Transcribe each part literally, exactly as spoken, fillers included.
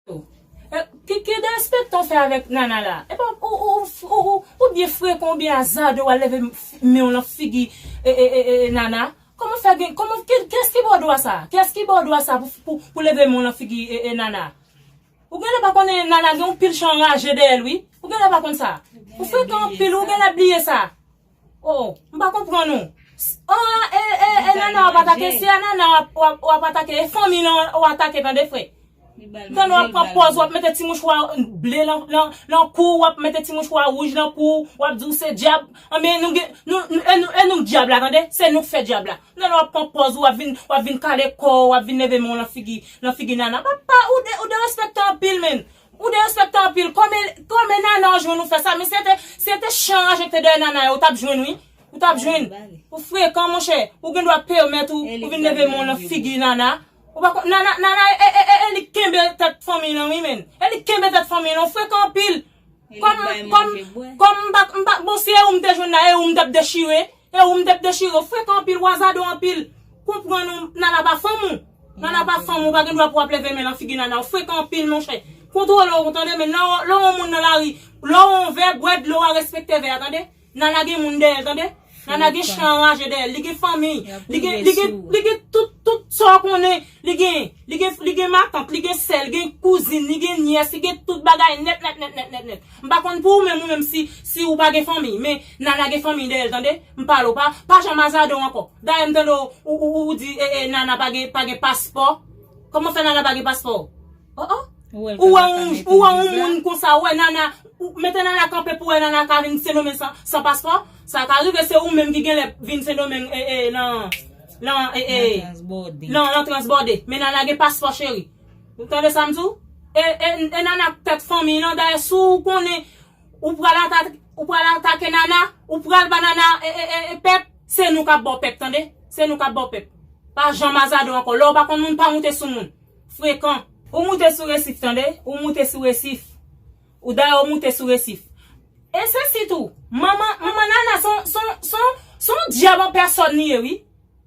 Ki, ki derespektan w fè avèk Nana la? Epa, ou, ou, ou, ou, ou byen frekan, ou byen azade, w al leve men w nan figi e, e, e, e, Nana. Kòman fè gen, kòman, ki, kiyès ki ba w dwa sa? Kiyès ki ba w dwa sa pou, pou, pou leve men w nan figi e, e, Nana? Ou genlè pa konnen Nana gen yon pil chan raje dèyè l, wi. Ou genlè pa konn sa. Ou frekan anpil, ou genlè bliye sa. Oh, m pa konprann ou. Oh, e, e, e Nana w ap atake, se a Nana w ap, w ap, w ap atake, e fanmi lan w atake, tande frè. Tande w ap pran pòz, w ap mete ti mouchwa ble lan, lan, lan kou, w ap mete ti mouchwa wouj lan kou, w ap di w se dyab. Anben, nou gen, nou, nou, e nou, e nou k dyab la, tande? Se nou k fè dyab la. Nan w ap pran pòz ou, w ap vin, w ap vin kale kò w, w ap vin leve men w lan figi, lan figi Nana. Papa, ou de, ou derespektan anpil, menn. Ou derespektan anpil. Kòman, kòman Nana w jwenn ou fè sa? Men si se te, si se te chan raje ki te dèyè Nana yo, ou t ap jwenn, wi. Ou t ap jwenn. Ou frekan, monchè. Ou gen dwa pèmèt ou, ou vin leve men w lan figi Nana. Ou pa konn, Nana, Nana, e, e, e, e li k kenbe tèt fanmi lan, wi, menn. E li k kenbe tèt fanmi lan. Ou frekan anpil. Kòm, kòm, kòm m pa, m pa, bon, si e ou m te jwenn la, e ou m t ap dechire, e ou m t ap dechire, w frekan anpil, w azade w anpil. Konprann ou, Nana pa fanm ou. Nana pa fanm ou, pa gen dwa pou w ap leve men lan figi Nana, w frekan anpil, monchè. Kontwole w, tande, men lè w, lè w yon moun nan lari, lè w yon vè, bwè dlo a, respekte vè a, tande. Nana gen moun dèyè l, tande. Nana gen chan raje dèyè l, li gen fanmi, li gen, li gen, li gen tout, tout sa w konnen, li gen, li gen, li gen matant, li gen sè, li gen kouzin, li gen nyès, li gen tout bagay nèt, nèt, nèt, nèt, nèt, nèt. M pa konn pou ou menm, ou menm si, si ou pa gen fanmi, men Nana gen fanmi dèyè l, tande. M pale w, pa, pa janm azade w ankò. Dayè m tande w, ou, ou, ou di, e, e, Nana pa gen, pa gen paspò. Kòman fè Nana pa gen paspò? Oh, oh. Ou wè yon, ou wè yon moun konsa, ou wè Nana, ou mete Nana kanpe pou wè Nana ka vin Sendomeng san, san paspò. Sa ka rive se ou menm ki genlè vin Sendomeng, e, e, nan, nan, e, e, nan, nan transbòde. Men Nana gen paspò, cheri. Ou tande sa m di w? E, e, e Nana k tèt fanmi lan, dayè si w konnen ou pral atake, ou pral atake Nana, ou pral ba Nana, e, e, e, e pèp, se nou k ap ba w pèp, tande? Se nou k ap ba w pèp. Pa janm azade w ankò. Lè w pa konn moun, pa moute sou moun. Frekan. Ou moute sou resif, tande? Ou moute sou resif. Ou dayè ou moute sou resif. E se si tou, manman, manman Nana se yon, se yon, se yon, se yon dyab an pèsòn li ye, wi.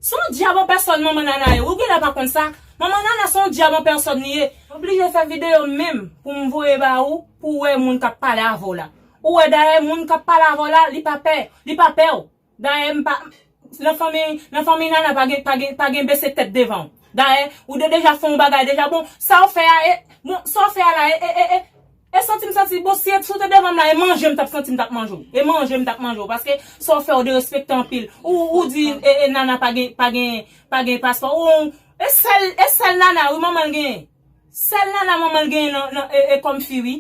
Se yon dyab an pèsòn manman Nana ye. Ou genlè pa konn sa. Manman Nana se yon dyab an pèsòn li ye. Oblije fè videyo menm pou m voye ba ou, pou w wè moun k ap pale avè w la. Ou wè dayè moun k ap pale avè w la, li pa pè, li pa pè w. Dayè m pa, nan fanmi, nan fanmi Nana pa gen, pa gen, pa gen bese tèt devan w. Dayè, ou de deja fè yon bagay deja, bon, sa w fè a, e, bon, sa w fè a la, e, e, e, e, e santi m santi, bon, si, si w te devan m la, e manje m t ap santi m t ap manje w. E manje m t ap manje w, paske sa w fè w derespektan anpil. Ou, ou di, e, e, Nana pa gen, pa gen, pa gen paspò. Ou, e sèl, e sèl Nana, wi, manman l genyen. Sèl Nana manman l genyen nan, nan, e, e kòm fi, wi.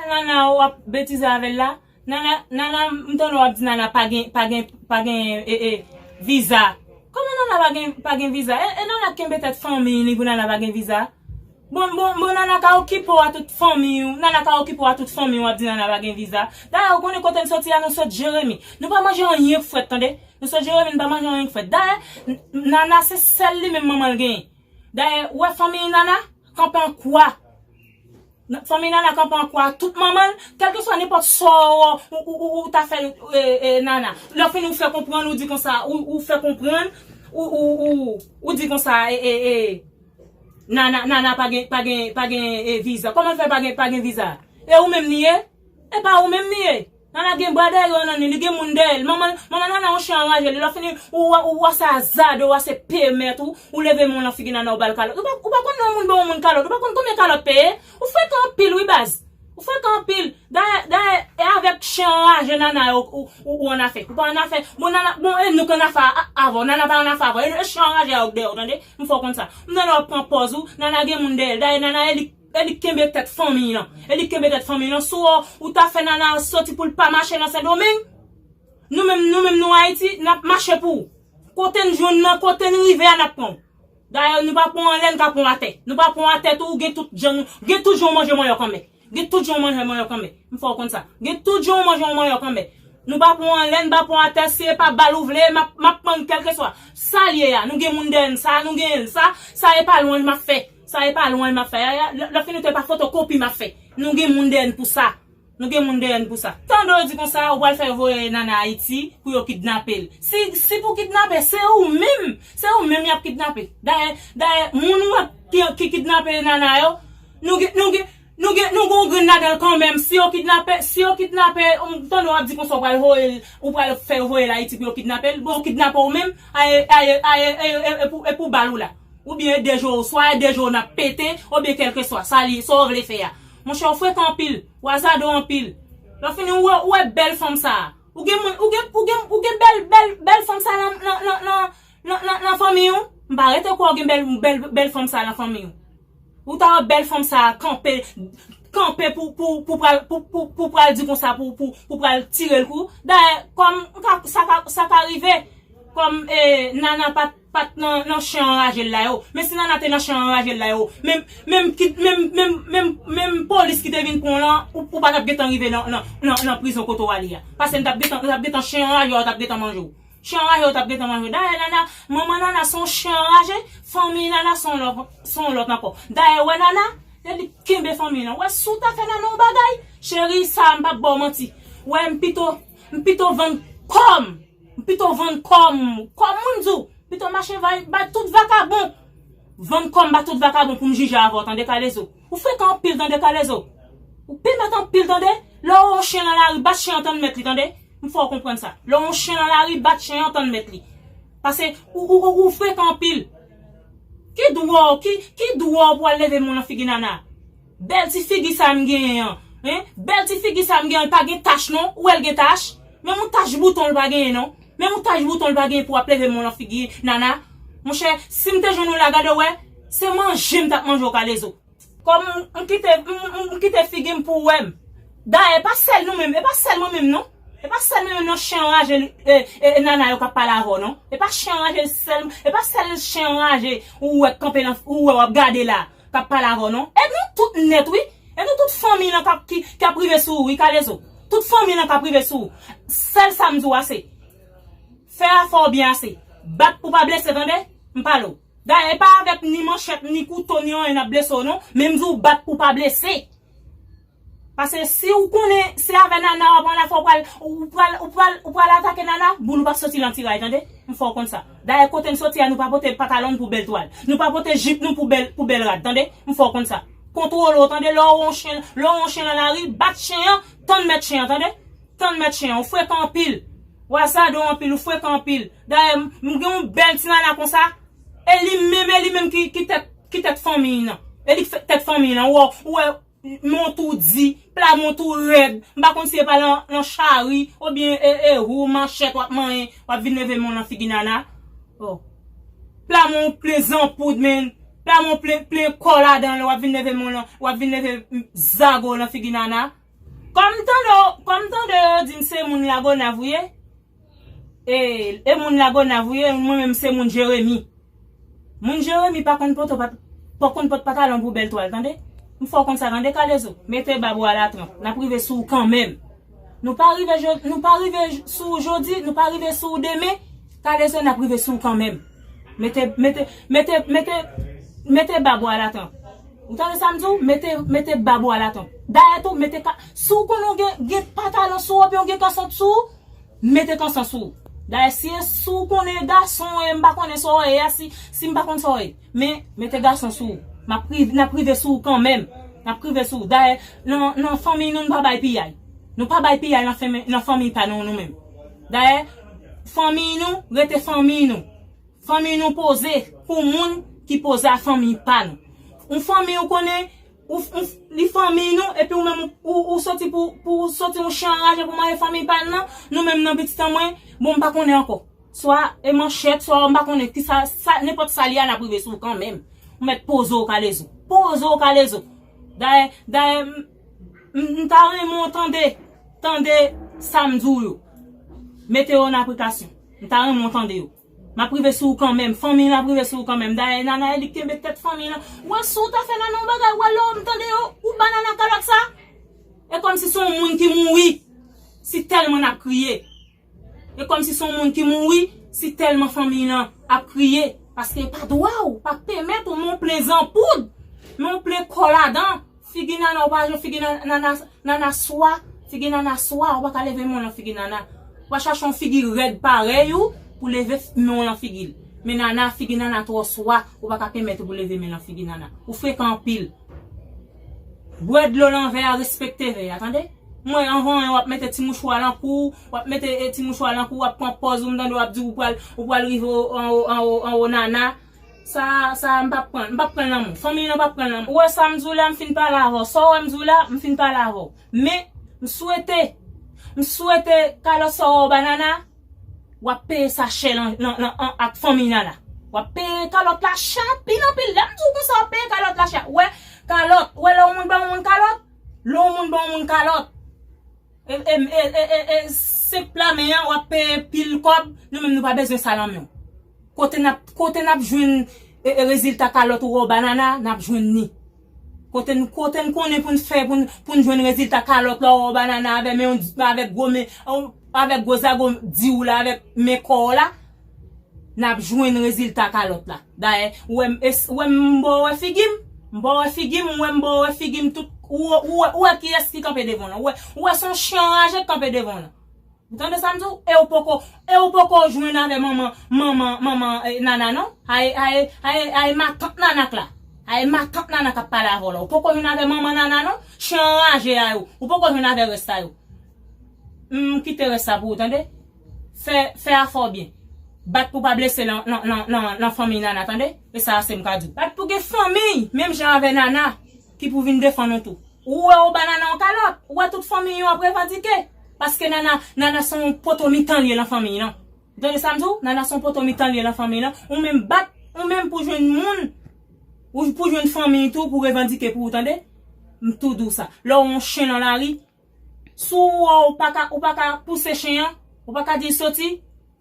Nana, w ap betize avè l la. Nana, Nana, m tande w ap di Nana pa gen, pa gen, pa gen, e, e, viza. Kòman Nana pa gen, pa gen viza? E, e Nana kenbe tèt fanmi li pou Nana pa gen viza? Bon, bon, bon, Nana ka okipe w a tout fanmi w. Nana ka okipe w a tout fanmi w, w ap di Nana pa gen viza. Dayè, ou konnen kote n soti a, nou sot Jeremi. Nou pa manje anyen k frèt, tande. Nou sot Jeremi, nou pa manje anyen k frèt. Dayè, N-, Nana se sèl li menm manman l genyen. Dayè, ou wè fanmi Nana, kanpe an kwa. N-, fanmi Nana kanpe an kwa, tout manman l, kèlkeswa nenpòt sa w, ou, ou, ou, ou ta fè, e, e, Nana. Lè w fini, ou fè konprann, ou di konsa, ou, ou fè konprann, ou, ou, ou, ou di konsa, e, e, e, Nana, Nana pa gen, pa gen, pa gen, e, viza. Kòman l fè pa gen, pa gen viza? E ou menm li ye? E pa ou menm li ye. Nana gen bra dèyè yo nan li, li gen moun dèyè l. Manman, manman Nana yon chen anraje li. Lè w fini, ou, ou, ou wè se azade, ou wè se pèmèt ou, ou leve men w nan figi Nana, ou ba l kalòt. Ou pa, ou pa konn lè yon moun ba yon moun kalòt, ou pa konn konbyen kalòt peye? Ou frekan anpil wi baz. Ou frekan anpil. Dayè, dayè, e avèk chen anraje Nana yo ou, ou, ou annafè. Ou pa annafè. Bon, Nana, bon, e nou k annafè a, avè w. Nana pa annafè avè w. E, e chen anraje a yo k dèyè w, tande? M fè w konn sa. M tande w ap pran pòz ou. Nana gen moun dèyè l. Dayè, Nana e li, e li k kenbe tèt fanmi lan. E li k kenbe tèt fanmi lan. Si w, ou ta fè Nana soti pou l pa mache nan Sendomeng, nou menm, nou menm nou Ayiti, n ap mache pou ou. Kote n jwenn nan, kote n rive a, n ap pran w. Dayè, nou pa pran w anlè, n ka pran w atè. Nou pa pran w atè tou, ou gen tout jan, gen tout jan w manje manyòk anmè. Gen tout jan w manje manyòk anmè. M fè w konn sa. Gen tout jan w manje yon manyòk anmè. Nou pa pran w anlè, n pa pran w atè, si e pa bal ou vle, m ap, m ap pran kèlkeswa. Sa l ye a, nou gen moun dèyè n, sa nou genyen l, sa, sa e pa lwanj m ap fè. Sa e pa lwanj m ap fè. Ya, ya, lè, lè fini tou e pa fotokopi m ap fè. Nou gen moun dèyè n pou sa. Nou gen moun dèyè n pou sa. Tande w di konsa, ou pral fè yo voye Nana Ayiti pou yo kidnape l. Si, si pou kidnape, se ou menm, se ou menm y ap kidnape. Dayè, dayè, moun ou wè ki, ki kidnape Nana yo, nou gen, nou gen, Gade l kanmenm, si yo kidnape, si yo kidnape, ou tande w ap di konsa w pral voye l, ou pral fè yo voye l Ayiti pou yo kidnape l, bon, yo kidnape w menm, aye, aye, aye, e, e, e pou, e pou bal ou la. Oubyen e de jou, swa e de jou n ap pete, oubyen kèlkeswa, sa li, sa w vle fè a. Monchè, ou frekan anpil, ou azadò anpil. Lè w fini, ou wè, ou wè bèl fanm sa a. Ou gen moun, ou gen, ou gen, ou gen bèl, bèl, bèl fanm sa nan, nan, nan, nan, nan, nan, nan fanmi w. M pa rete kwè w gen bèl, bèl, bèl fanm sa nan fanmi w. Ou ta wè bèl fanm sa kanpe, kanpe pou, pou, pou pral, pou, pou, pou pral di konsa, pou, pou, pou pral tire l kou. Dayè, kòm, m ka, sa ka, sa ka rive, kòm, eh, Nana pa t, pa t nan, nan chen anraje l la yo. Men si Nana te nan chen anraje l la yo, menm, menm, ki, menm, menm, menm, menm polis ki te vin pran w lan, ou, ou pa t ap gentan rive nan, nan, nan, nan prizon kote w ale a. Paske n t ap gentan, n t ap gentan chen anraje w, t ap gentan manje w. Chen anraje yo t ap gentan manje. Dayè, Nana, manman Nana se yon chen anraje, fanmi Nana se yon lòt, se yon lòt ankò. Dayè, wè Nana, se li k kenbe fanmi lan. Wè, si w ta fè Nana yon bagay, cheri, sa a m p ap ba w manti. Wè, m pito, m pito vann kò m. M pito vann kò m. Kò m, moun di w. M pito mache bay, bay tout vakabon. Vann kò m ba tout vakabon pou m jije avè w, tande, Kalezo. Ou frekan anpil, tande, Kalezo. Ou pimèt anpil, tande. Lè w wè yon chen nan lari, bat chen an, tann mèt li, tande. M fè w konprann sa. Lè w wè yon chen nan lari, bat chen an, tann mèt li. Paske ou, ou, ou, ou frekan anpil. Ki dwa w, ki, ki dwa w pou al leve men w nan figi Nana? Bèl ti figi sa m genyen an. Hein? Bèl ti figi sa m genyen an, li pa gen tach non. Ou wè l gen tach? Menm yon tach bouton l pa genyen non. Menm yon tach bouton l pa genyen pou w ap leve men w nan figi Nana. Monchè, si m te jwenn ou la, gade w wè, se manje m t ap manje w, Kalezo. Kòm m, m kite, m, m, m kite figi m pou w wè m. Dayè, e pa sèl nou menm, e pa sèl mwen menm non. E pa sèl mwen menm non, chen anraje, e, e, Nana yo k ap pale avè w non. E pa chen anraje sèl, e pa sèl chen anraje ou wè k kanpe nan, ou wè w ap gade la, k ap pale avè w non. E nou tout nèt wi. E nou tout fanmi lan k ap, ki, k ap rive sou ou wi, Kalezo. Tout fanmi lan k ap rive sou ou. Sèl sa m di w ase. Fè afè w byen ase. Bat pou pa blese, tande? M pale w. Dayè, e pa avèk ni manchèt, ni kouto, ni anyen n ap blese w non. Men m di w bat pou pa blese. Paske si w konnen se avè Nana w ap ann afè, w pral, ou pral, ou pral, ou pral atake Nana, boul ou p ap soti nan tiray, tande? M fè w konn sa. Dayè, kote n soti a, nou pa pote patalon n pou bèl twal. Nou pa pote jip nou pou bèl, pou bèl rad, tande? M fè w konn sa. Kontwole w, tande? Lè w wè yon chen, lè w wè yon chen nan lari, bat chen an, tann mèt chen an, tande? Tann mèt chen an, ou frekan anpil. Ou azadò anpil, ou frekan anpil. Dayè, m, m gen yon bèl ti Nana konsa. E li menm, e li menm ki, ki tèt, ki tèt fanmiy lan. E li k fè tèt fanmiy lan. Ou wè, ou wè, men w tou di, pla men w tou rèd. M pa konn si e pa lan, lan chari, oubyen e, e ou, manchèt w ap manyen, w ap vin leve men w lan figi Nana. Oh. Pla men w plen zanpoud, men. Pla men w plen, plen kò ladan l, w ap vin leve men w lan, w ap vin leve, mm, zago w lan figi Nana. Kòm tande, kòm tande yo di m se moun Lagonav ou ye, e, e moun Lagonav ou ye, mwen menm se moun Jeremi. Moun Jeremi pa konn pote pat-, pa konn pot patalon pou bèl twal, tande? M fè w konn sa, tande, Kalezo? Mete bab ou alatranp, n ap rive sou ou kanmenm. Nou pa rive jo-, nou pa rive sou ou jodi, nou pa rive sou ou demen, Kalezo, n ap rive sou ou kanmenm. Mete, mete, mete, mete, mete bab ou alatranp. Ou tande sa m di w? Mete, mete bab ou alatranp. Dayè tou, mete ka-, si w konnen w gen, gen patalon sou ou, oubyen w gen kanson sou ou, mete kanson sou ou. Dayè, si e, si w konnen gason, e m pa konnen sa w ye a, si, si m pa konn sa w ye. Men, mete gason sou ou. M ap riv-, n ap rive sou ou kanmenm. N ap rive sou ou. Dayè, nan, nan fanmiy nou, nou pa bay piyay. Nou pa bay piyay nan fanmi, nan fanmiy pa nou, nou menm. Dayè, fanmiy nou, rete fanmiy nou. Fanmiy nou poze pou moun ki poze a fanmiy pa nou. Yon fanmiy ou konnen, ou, ou, li fanmiy nou, epi ou menm ou, ou, ou soti pou, pou soti yon chen anraje pou manje fanmiy pa n nan, nou menm nan pitit an mwen, bon, m pa konnen ankò. Swa e manchèt, swa m pa konnen kisa, sa, nenpòt sa li a, n ap rive sou ou kanmenm. Ou mèt poze w, Kalezo. Poze w, Kalezo. Dayè, dayè, m, m, m ta renmen w tande, tande sa m di w yo. Mete yo nan aplikasyon. M ta renmen w tande yo. M ap rive sou ou kanmenm. Fanmi an ap rive sou ou kanmenm. Dayè, Nana e li k kenbe tèt fanmi an. Wè, si w ta fè Nana yon bagay, wè, lè w m tande yo, ou ba Nana kalòt sa. E kòmsi se yon moun ki mouri. Si tèlman n ap kriye. E kòmsi se yon moun ki mouri, si tèlman fanmi an ap kriye. Paske e pa dwa w, pa pèmèt ou, men w plen zanpoud, men w plen kò ladan. Figi Nana, ou pa jwenn figi Nana, Nana, Nana swa, figi Nana swa, ou pa ka leve men w lan figi Nana. Ou pa chache yon figi rèd parèy ou pou leve men w lan figi l. Men Nana, figi Nana twò swa, ou pa ka pèmèt ou pou leve men lan figi Nana. Ou frekan anpil. Bwè dlo nan vè a, respekte vè a, tande? Mwen, anvan w ap mete ti mouchwa lan kou, w ap mete, eh, ti mouchwa lan kou, w ap pran pòz ou, m tande w ap di ou pral, ou pral rive o- anwo, anwo, anwo nana. Sa, sa, m p ap pran, m p ap pran lanmou. Fanmi lan p ap pran lanmou. Ou wè sa m di w la, m fin pale avè w. Sa w wè m di w la, m fin pale avè w. Men, m swete, m swete kalòt sa w wè w ba nana, w ap peye sa chè lan, lan, lan, an, ak fanmi nana. W ap peye kalòt la chè anpil, anpil. Lè m di w konsa, w ap peye kalòt la chè. Ou wè, kalòt, ou wè lè yon moun ba yon moun kalòt, lè yon moun ba yon moun kalòt, e, e, e, e, e, e, senp la men an, w ap peye pil kòb, nou menm nou pa bezwen sa lan men w. Kote n ap, kote n ap jwenn, e, e, rezilta kalòt ou wè w ba nana, n ap jwenn ni. Kote n, kote n konnen pou n fè, pou n, pou n jwenn rezilta kalòt la ou wè w ba nana avè men, avèk gwo men, avèk gwo zago di w la, avèk men kò w la, n ap jwenn rezilta kalòt la. Dayè, ou wè m, es- ou wè m, m ba w wè figi m, m ba w wè figi m, ou wè m ba w wè figi m, tout, ou, ou, ou wè kiyès ki kanpe devan w lan, ou wè, ou wè se yon chen anraje k kanpe devan w lan. Ou tande sa m di w? E ou poko, e ou poko jwenn avè manman, manman, manman, eh, nana non. Ay, ay, ay, ay, matant nana k la. Ay, matant nana k ap pale avè w la. Ou poko jwenn avè manman nana non. Chen anraje a yo. Ou poko jwenn avè rès sa yo. M kite rès sa pou ou, tande? Fè, fè afè w byen. Bat pou pa blese lan, lan, lan, lan, lan fanmi nana, tande? E sa a se m ka di w. Bat pou gen fanmi, menm jan avè nana, ki pou vin defann ou tou. Ou wè ou ba nana yon kalòt, ou wè tout fanmi yo ap revandike. Paske nana, nana se yon poto mitan l ye lan fanmi lan. Ou tande sa m di w? Nana se yon poto mitan l ye lan fanmi lan. Ou menm bat, ou menm pou jwenn moun, ou pou jwenn fanmi tou pou revandike pou ou, tande? M tou di w sa. Lè w yon chen lan lari, si w wè w pa ka, ou pa ka pouse chen an, ou pa ka di l soti,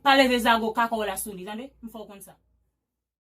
pa leve zago kaka w la sou li, tande? M fè w konn sa.